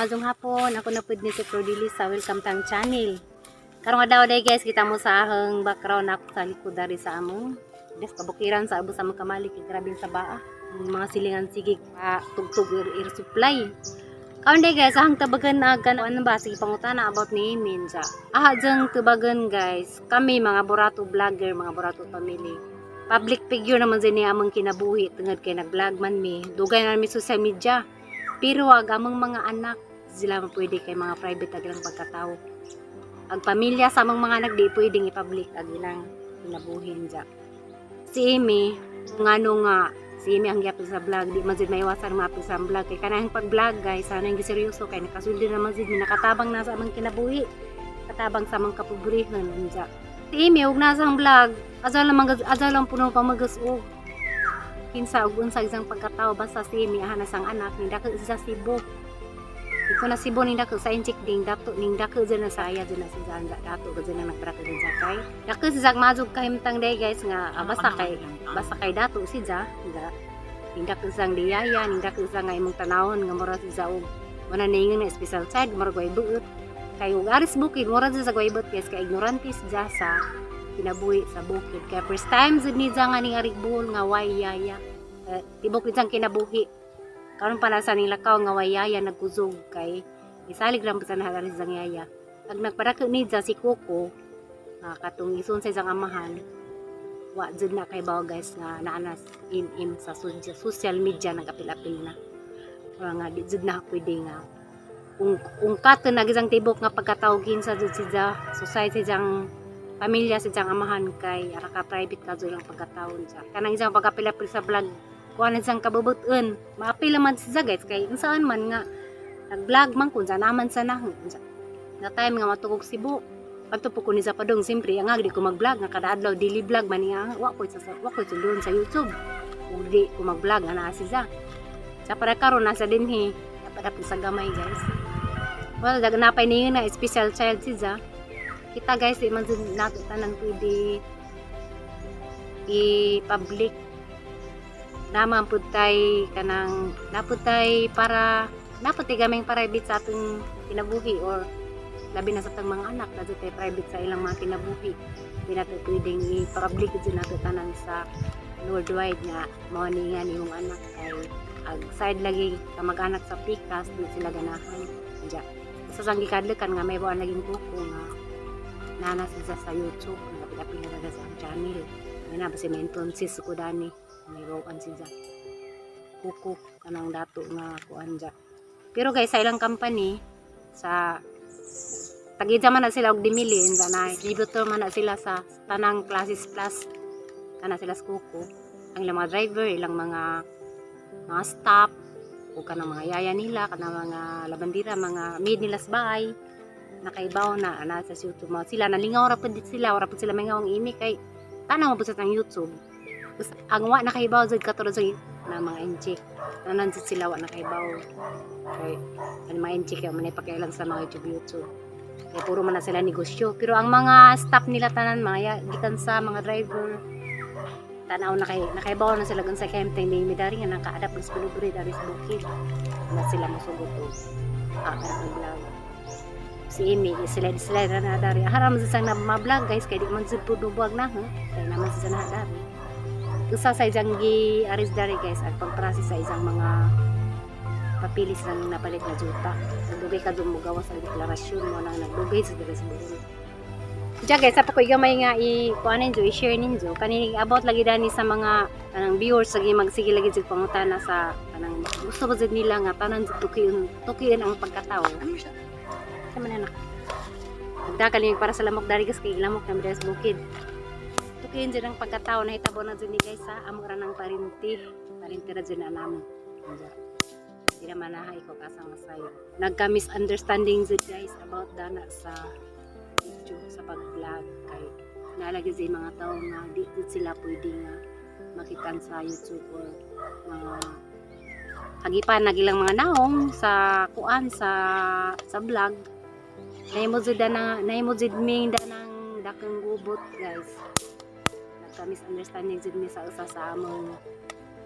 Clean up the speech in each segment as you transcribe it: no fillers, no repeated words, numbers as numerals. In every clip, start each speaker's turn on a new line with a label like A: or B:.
A: Maayong hapon. Ako na pud ni si Prodilisa. Welcome tang channel. Karong adlaw day, guys, kita mo sa ahong background ako sa likod dari sa among des kabukiran sa abos sa among kamali kay grabe sa baa. Ang mga silingan sige pa tugtog air supply. Karon day, guys, ahang tabagan na gan ano ba, sige pangutana about ni Minja. Aha jang tubagan, guys. Kami mga Borato vlogger, mga Borato family. Public figure naman din ni among kinabuhi tungod kay nag-vlog man mi. Dugay na mi social media. Pero ag among mga anak sila man pwede kay mga private ag ilang pagkatao. Ang pamilya sa among mga anak di pwedeng i-public ag ilang kinabuhi dya. Si Amy, ngano nga si Amy ang gyapon sa vlog, di man jud maiwasan maapil sa vlog kay kanang pag-vlog, guys, sana yung seryoso kay nakasuldi naman jud mi, nakatabang na sa among kinabuhi. Katabang sa among kapobrehon dya. Si Amy ug nasa ang vlog, ajaw lang puno pa magas-og kinsa ug unsa isang pagkatao, basta si Amy aha na sang anak ni dako sa Cebu. Iko na Cebu ning dako sa Inchik ding dato ning dako dyan na sa aya dyan na sa dyan dato ko dyan na nagprako dyan sa kay. Dako sa mazug kahimtang day, guys, nga basta kay dato si Ja da ning dako sang diyaya ning dako sa nga imong tanawon nga mura si Ja og wala ningon na special child, mura gway buot kay ug aris bukid, mura sa gway buot, guys, kay ignorantis ja sa kinabuhi sa bukid kay first time jud ni ja nga ning arig Bohol nga way yaya. Eh, tibok ni jang kinabuhi karon pa na sa ning lakaw nga way yaya, nagkuzog kay isalig lang sa nahalari sa yaya. Pag nagpadako ni ja si Coco nga katong ison sa isang amahan, wa jud na kay bawo, guys, nga naanas in sa social media, nagapil-apil na. Wala nga di jud na pwede nga kung kato na gisang tibok nga pagkatawgin sa jud si ja society jang pamilya sa jang amahan kay ara ka private ka jud lang pagkataon sa kanang isang pagkapil-apil sa vlog, kuan na siyang kabubut-on. Maapil man siya, guys, kay saan man nga nag-vlog man kun sa naman sa na na time nga matugog Cebu adto po ko ni sa padong, siyempre ang di ko mag-vlog nga kada adlaw daily vlog man niya, wa ko sundon sa YouTube ug di ko mag-vlog nga naa siya sa para karon nasa dinhi dapat sa gamay, guys. Well, dag napay ningon na special child siya. Kita, guys, di man jud nato tanan pwede i-public. Naman pud tay kanang napud tay para napud tay gaming private sa atong kinabuhi or labi na sa atong mga anak na tay private sa ilang mga kinabuhi. Di nato pwedeng i-public jud nato tanan sa worldwide nga mao ni nga nimong anak kay ag side lagi kamag-anak sa pikas, di sila ganahan diya. Sa sang gikadlukan nga may buwan laging kuko nga nana siya sa YouTube, nagapil-apil na sa channel. May na ba si Menton sis ko dani may buwan siya kuko kanang dato nga kuan dya. Pero guys, sa ilang company sa tagidya man na sila og dimili inda na distributor man na sila sa tanang classes plus kana sila sa kuko, ang ilang mga driver, ilang mga staff o kanang mga yaya nila, kanang mga labandira, mga maid nila sa bahay, nakaibaw na ana sa YouTube mo sila. Nalingaw ra pud sila, ora pud sila mingaw ang imi kay tanaw mo pud sa tang YouTube. Basta ang wa nakaibaw jud katulad sa na mga inchik tanan jud sila wa nakaibaw kay ang mga inchik kay man pakialam sa mga YouTube YouTube kay puro man na sila negosyo. Pero ang mga staff nila tanan, mga gikan sa mga driver, tanaw na kay nakaibaw na sila sa kahimtang ni midari nga naka-adapt sa pulubre dari sa bukid na sila mosugot og ah, vlog. Si Amy sila sila na dari haram sa sang na ma-vlog, guys, kay di man jud pud buwag na ha kay naman sa na dari. Usa sa isang gi aris dari, guys, ang pag-process sa isang mga papilis ng napalit na juta, nagdugay ka dumugawa sa deklarasyon mo nang nagdugay sa diri sa Bohol. Diya, guys, sa pakoy gamay nga i kuan ninyo, i-share ninyo kani about lagi dani sa mga kanang viewers lagi magsige lagi jud pangutana sa kanang gusto ba jud nila nga tanan jud tukiyon tukiyon ang pagkatao. Ano siya? Sa man anak. Nagdakal yung para sa lamok dari, guys, kay lamok na sa bukid. Tukiyon jud ang pagkatao, nahitabo na jud ni, guys, sa amo ra nang parinti. Parinti ra jud na namo. Diya. Di naman na ikaw kasama sa'yo. Nagka-misunderstanding jud, guys, about dana sa video sa pag-vlog kay nalagi sa mga tao nga di jud sila pwede nga makitaan sa YouTube or mga hagipan nag ilang mga naong sa kuan sa vlog. Nahimo jud na nahimo jud ming danang dakong gubot, guys. Nagka misunderstanding jud mi sa usa sa among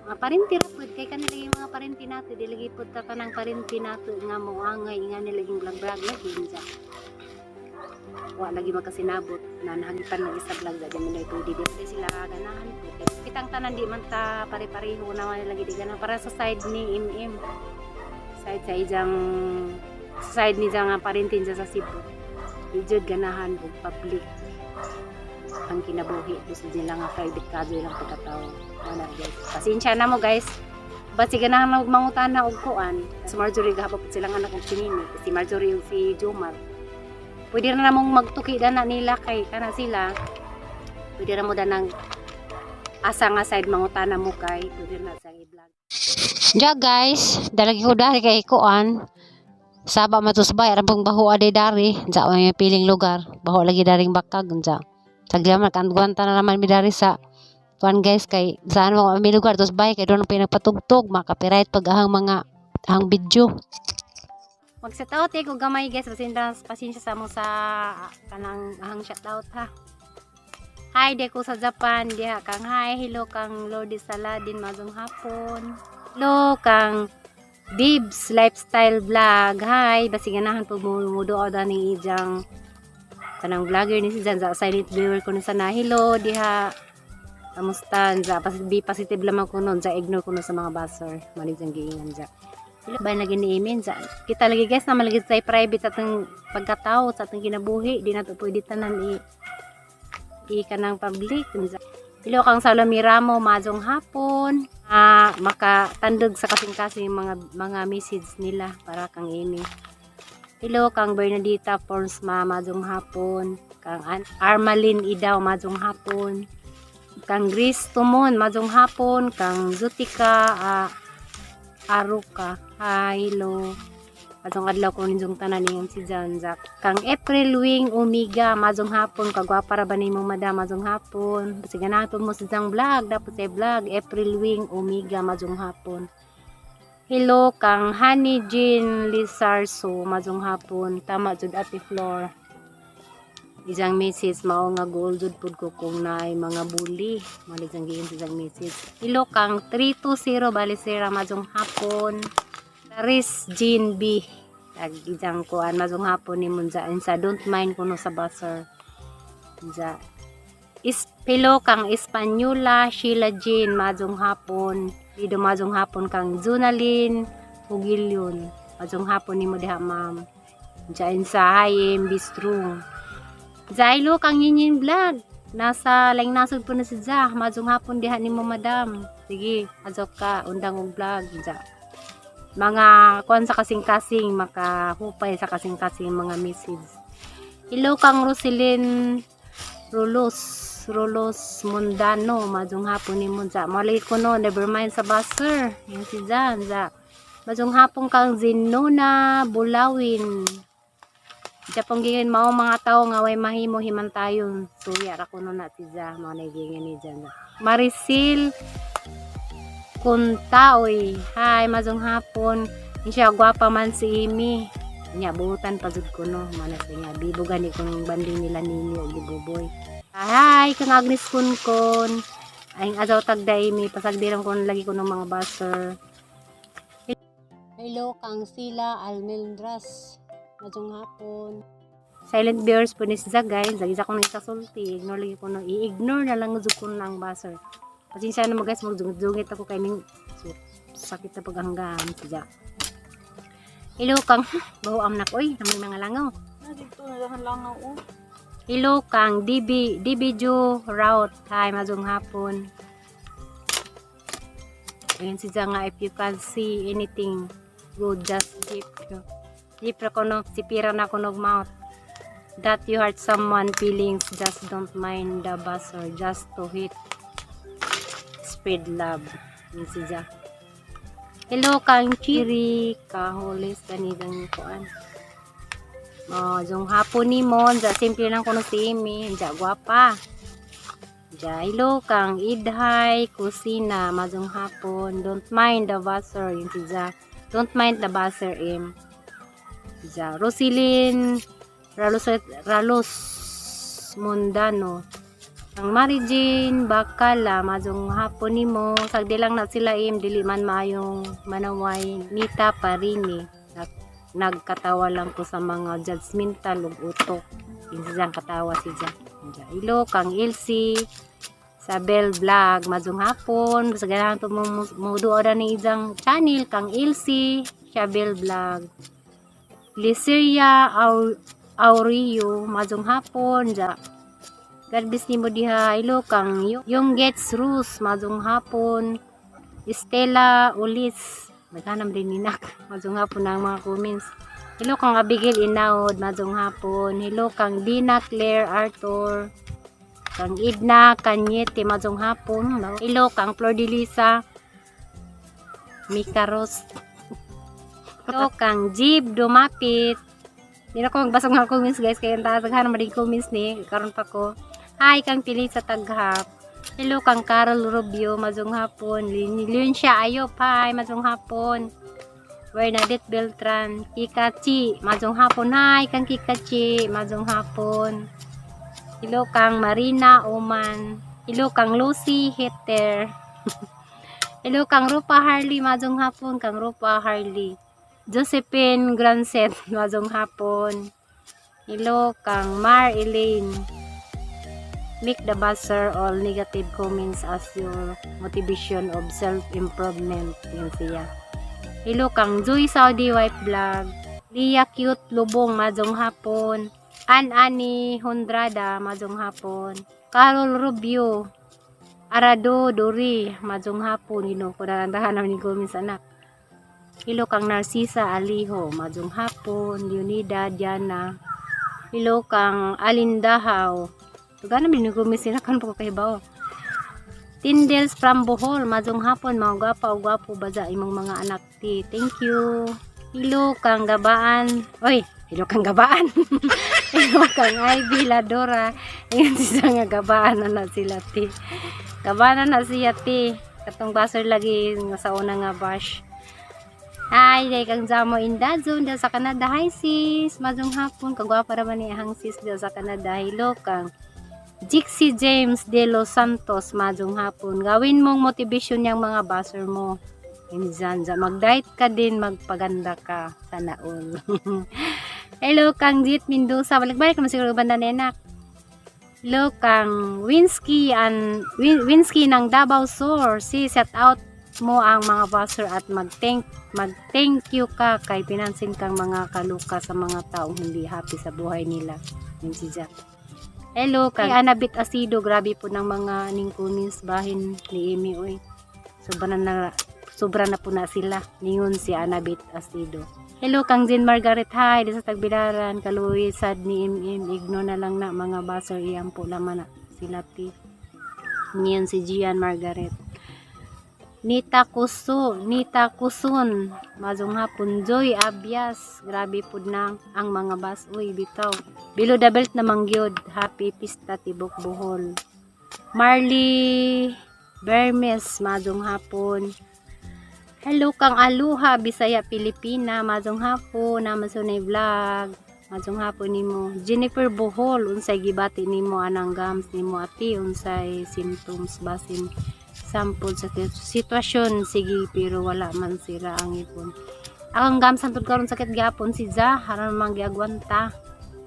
A: Mga parinti ra pud kay kanila yung mga parinti nato, di lagi pud ta tanang parinti nato nga moangay nga nila yung vlog vlog lagi unsa. Wa lagi magkasinabot na nahagipan lagi sa vlog, di man pwede, di sila ganahan pud. Kitang tanan di man ta pare-pareho naman lagi, di ganahan para sa side ni MM, side sa ijang sa side ni nga parinti dyan sa Cebu, di jud ganahan og public ang kinabuhi. Gusto nila nga private kadyo ilang pagkatao. Wala, guys, pasensya na mo, guys. Ba't si ganahan og mangutana og kuan si Marjorie, gahapon pud silang anak og sinini si Marjorie ug si Jomar, pwede na namong magtuki na nila kay kana sila, pwede ra mo danang asa nga side mangutana mo kay pwede na sa i-vlog. Ja guys, dalagi ko dari kay kuan. Saba matusbay aran pong baho aday dari. Diya may piling lugar. Baho lagi daring bakag diya. Sagla man kaantguanta na naman mi dari sa kuan, guys, kay saan mo may lugar tusbay kay doon pinagpatugtog, maka-copyright pag ahang mga ahang video. Mag shout out eh ko gamay, guys, pasensya, pasensya sa mo sa kanang ahang shout out ha. Hi de ko sa Japan diha kang hi, hello kang Lordy Saladin, maayong hapon. Hello kang Bibs Lifestyle Vlog. Hi, basi ganahan po mo muduo daning ijang kanang vlogger ni si Jan sa silent viewer ko sa na. Hello diha. Kamusta? Za be positive lamang ko nun. Za ignore ko nun sa mga basher. Malig ang giingan za. Hello ba lagi ni Imin za. Kita lagi, guys, na malagi sa private sa atong pagkatao, sa atong kinabuhi. Di nato pwede tanan i kanang public. Za. Hello kang Salome Ramo, maayong hapon. Ah, makatandog sa kasing-kasing mga message nila para kang ini. Hello kang Bernadita Forms ma, maayong hapon. Kang Armalin Idaw, maayong hapon. Kang Grace Tumon, maayong hapon. Kang Zutika Aruka, hi, hello. Maayong adlaw ko ninyong tanan ingon si John Jack. Kang April Wing Umiga, maayong hapon. Kagwapa ra ba nimo, madam, maayong hapon. Sige na mo sa Jang vlog, dapat sa vlog April Wing Umiga, maayong hapon. Hello kang Honey Jean Lizarso, maayong hapon. Tama jud, Ate Flor. Isang message mao nga goal jud pud ko kung naay mga bully. Mali jang giin sa isang message. Hello kang 320 Balisera, maayong hapon. Clarice Jean B. Tag ijang kuan, maayong hapon ni Munja sa don't mind kuno sa basher. Unsa. Hello kang Espanola Sheila Jean, maayong hapon. Lido, maayong hapon kang Junalyn Hugilyon. Maayong hapon nimo diha, ma'am. Diyan sa Hayem Bistro. Zailo kang Yinyin Vlog. Nasa laing nasod po na si Ja. Maayong hapon diha nimo, madam. Sige, azok ka undang og vlog ja. Mga kuan sa kasing-kasing, makahupay sa kasing-kasing mga message. Hello kang Roselyn Rolos Rolos Mundano, maayong hapon nimo ja. Malay ko no, never mind sa basher. Yan si Jan ja. Maayong hapon kang Zinona Bulawin. Diya pong gingin mao mga tao nga way mahimo himantayon. Suya ra kuno na si Ja, mao na gingin ni Jan. Marisil Kuntaoy. Hi, maayong hapon. Siya gwapa man si Amy. Nya buutan pa jud ko no, mana siya nga bibo gani kung banding nila ninyo og Buboy. Hi, kang Agnes Kunkon. Ay azaw tagda Amy, pasagdiran ko lagi ko ng mga basher. Hello kang Sila Almendras. Maayong hapon. Silent viewers po ni si Zagay. Zagay sa ko nang ikasulti. Ignore lagi ko no. I-ignore na lang jud ko ng basher. Pasensya na mo, guys, magjungit ako kay ning so, sakit sa paghanggan si Ja. Hello kang baho am nak oy, namay mga langaw.
B: Na dito na dahan langaw oh.
A: Hello kang DB DB Ju Route. Hi, maayong hapon. Ayun si Ja nga, if you can see anything good, just keep keep ra ko no, sipira na ko nog mouth. That you hurt someone feelings, just don't mind the basher, just to hit spread love. Yun si Ja. Hello kang Chiri Kaholis kanidang kuan. Oh, yung hapon ni Mon, ja, simple lang kuno si Amy, ja gwapa. Ja, hello kang Idhay Kusina, maayong hapon. Don't mind the basher, yun si Ja. Don't mind the basher, Im. Ja, Rosilyn Ralos, Ralos Mundano. Ang Mary Jane Bakala, maayong hapon nimo. Sagdi lang na sila im, dili man maayong manaway. Nita Parini, nagkatawa lang ko sa mga judgmental ug utok. Insa katawa si Jan. Hello kang Elsie Sabel Vlog, maayong hapon. Basta ganahan po mo mo na ni isang channel kang Elsie Sabel Vlog. Liseria Aurio, maayong hapon. Ja. God bless nimo diha. Hello kang yung Gets Rus, maayong hapon. Estela Ulis, maghanam din ninak. Maayong hapon ang mga comments. Hello kang Abigail Inaod, maayong hapon. Hello kang Dina Claire Arthur. Kang Idna Kanyete, maayong hapon. Hello kang Flor de Lisa Mika Ros. Hello kang Jib Dumapit. Di na ko magbasa ng comments, guys, kaya ang taas man din comments ni karon pa ko. Hi kang Pili sa Taghap. Hello kang Carol Rubio, maayong hapon. Lin siya ayop, hi, maayong hapon. Bernadette Beltran, Kikachi, maayong hapon. Hi kang Kikachi, maayong hapon. Hello kang Marina Oman. Hello kang Lucy Hitter. Hello kang Rupa Harley, maayong hapon kang Rupa Harley. Josephine Granset, maayong hapon. Hello kang Mar Elaine. Make the buzzer all negative comments as your motivation of self-improvement. Yun siya. Hello kang Joy Saudi Wife Vlog. Lia Cute Lubong, maayong hapon. An Ani Hondrada, maayong hapon. Carol Rubio. Arado Dori, maayong hapon. Ginoo ko, narandahan naman ni comments, anak. Hello kang Narcisa Aliho, maayong hapon. Leonida Diana. Hello kang Alindahaw. Tugana man ni comments sila kan po kahibaw. Tindels from Bohol, maayong hapon, mga gwapa o gwapo baza imong mga anak ti. Thank you. Hello kang Gabaan. Oy, hello kang Gabaan. Hello kang Ivy Ladora. Ingon siya nga gabaan na na sila ti. Gabaan na na siya ti. Katong basher lagi nga sa una nga bash. Hi, day kang Jamo Indazon dahil sa Canada. Hi, sis. Maayong hapon. Kagwapa raman ni ahang sis dahil sa Canada. Hello kang Jixie James de los Santos. Maayong hapon. Gawin mong motivation yung mga basher mo. Inzan, mag-diet ka din, magpaganda ka. Sana all. Hello kang Jit Mendoza. Balik-balik naman siguro banda nenak. Hello kang Winsky and Winsky ng Davao Sur. Si set out mo ang mga basher at mag-thank you ka kay pinansin kang mga kaluka sa mga taong hindi happy sa buhay nila. Yun si Jack. Hello kang Anabit Asido, grabe po ng mga ning comments bahin ni Amy oy. Sobra na po na sila. Ningon si Anabit Asido. Hello kang Jean Margaret, hi di sa Tagbilaran, kaluoy sad ni MM, ignore na lang na mga basher, iyang po laman na sila ti. Ngayon si Gian Margaret. Nita Kuso, Nita Kusun, maayong hapon, Joy Abias, grabe pud na ang mga bas, uy, bitaw. Below the belt na mangyod, happy pista tibok Bohol. Marley Bermes, maayong hapon. Hello kang Aluha, Bisaya, Pilipina, maayong hapon, namasunay vlog. Maayong hapon nimo. Jennifer Bohol, unsay gibati nimo anang gums nimo ati, unsay symptoms basin sample sa sitwasyon, sige pero wala man sira ang ipon. Akong gums hantod karon sakit gyapon si Za, haron man giagwanta.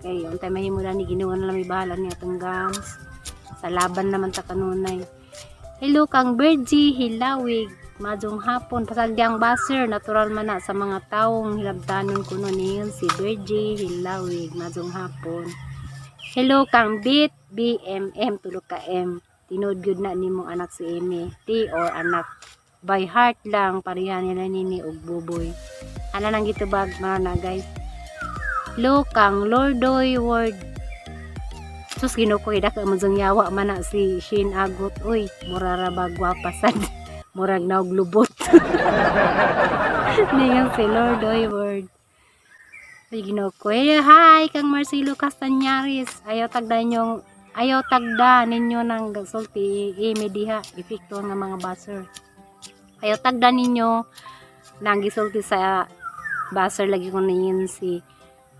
A: Kay untay mahimo na ni Ginoo na lang may bahala niya atong gums. Sa laban naman ta kanunay. Hello kang Virgie Hilawig. Maayong hapon. Pasagdi ang basher. Natural man na sa mga taong hilabtanon kuno niyon si Virgie Hilawig. Maayong hapon. Hello kang Bit BMM tulo ka M. Tinuod gyud na nimo anak si Amy. T or anak by heart lang pareha nila nini og buboy. Ana nang gitubag mga na, guys. Hello kang Lordoy Word. Sus, Ginoo ko, ida ka mo yawa man na si Shin Agot oy, mura ra ba gwapa sad. Murag naog lubot. Ningon si Lordoy Word. Uy, Ginoo ko. Eh, hi kang Marcelo Castañares. Ayaw tagda ninyo ng sulti imi diha epekto nga mga basher. Ayaw tagda ninyo nang gisulti sa basher lagi ko ninyon si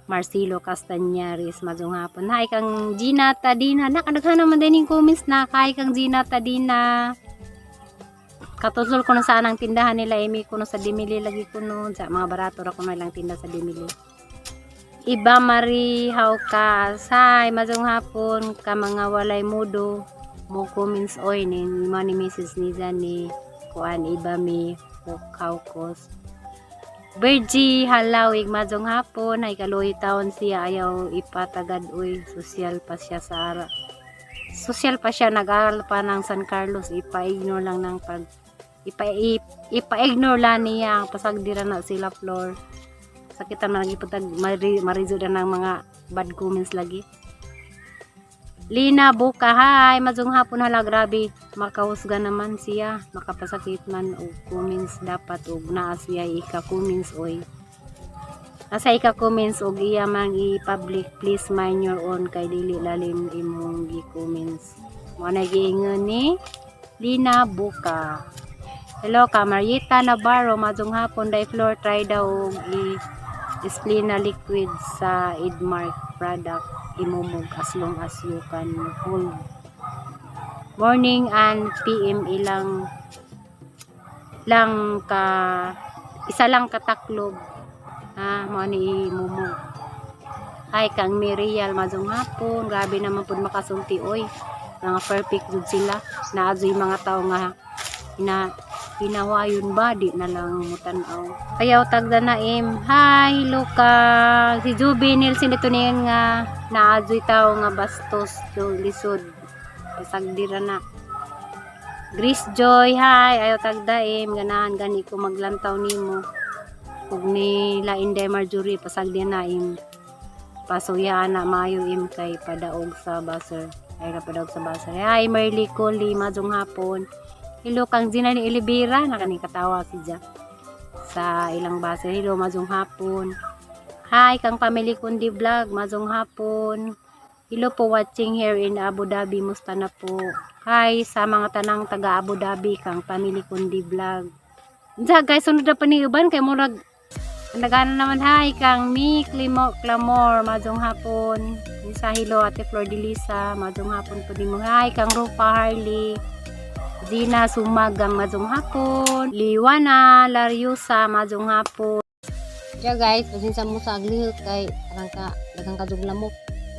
A: Marcelo Castañares, maayong hapon. Hi kang Gina Tadina. Nakadaghan naman din yung comments na. Hi kang Gina Tadina. Katutol ko na saan ang tindahan nila. Emi ko no sa Dimili lagi ko no. Sa mga barato ra ko na lang tinda sa Dimili. Iba Marie Haukas. Hi, maayong hapon ka mga walay mudo. Mo comments oy ni mo ni Mrs. Niza ni kuan iba mi Haukos. Virgie Halawig, maayong hapon. Ay kaloy taon siya, ayaw ipatagad uy. Social pa siya sa ara. Social pa siya, nag-aral pa ng San Carlos. Ipa-ignore lang ng pag ipa-ignore lang niya ang pasagdira na sila floor. Sakitan man lagi putag marizo na ng mga bad comments lagi. Lina Buka, hi, maayong hapon. Hala, grabe. Makahusga naman siya, makapasakit man og comments dapat og naa siya ika comments oy. Asa ika comments og iya man i-public, please mind your own kay dili lalim imong gi-comments. Mo na giingon ni Lina Buka. Hello ka Marieta Navarro, maayong hapon. Day Floor, try daw og i Splina liquid sa Edmark product imumog as long as you can hold morning and PM ilang lang ka isa lang kataklob ha, mo ni imumog. Hi kang Miriel, maayong hapon. Grabe naman pud makasulti oy, mga perfect jud sila. Naa juy mga tao nga ina hinawayon ba, di na lang mutan-aw. Ayaw tagda na im. Hi, Luca. Si Juby Nielsen ito niyan nga naa juy tao nga bastos do lisod. Pasagdira na. Grace Joy, hi. Ayaw tagdaim. Ganahan gani ko maglantaw nimo. Ug ni Lain Day Marjorie, pasagdi na im. Pasuyaan na maayo im kay padaog sa baser. Ay ra padaog sa baser. Hi, Merly Coli, maayong hapon. Hello kang Gina ni Elibira, nakaning katawa si Ja sa ilang base. Hello, maayong hapon. Hi kang family kundi vlog, maayong hapon. Hello po, watching here in Abu Dhabi, musta na po? Hi sa mga tanang taga Abu Dhabi kang family kundi vlog. Diya guys, sunod na pa ni uban kay murag nagana naman. Hi kang Mi Climo Clamor, maayong hapon. Sa hello Ate Flor de Lisa, maayong hapon po din mo. Hi kang Rupa Harley. Gina Sumagang, maayong hapon. Liwana Lariusa, maayong hapon.
C: Diya guys, pasensya mo sa aglihok kay arang ka daghang kadug lamok.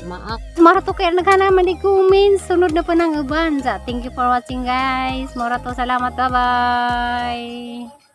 C: Maak.
A: Mara to kay nagana man di comments. Sunod na pa ng uban. Thank you for watching, guys. Mora to, salamat. Bye bye.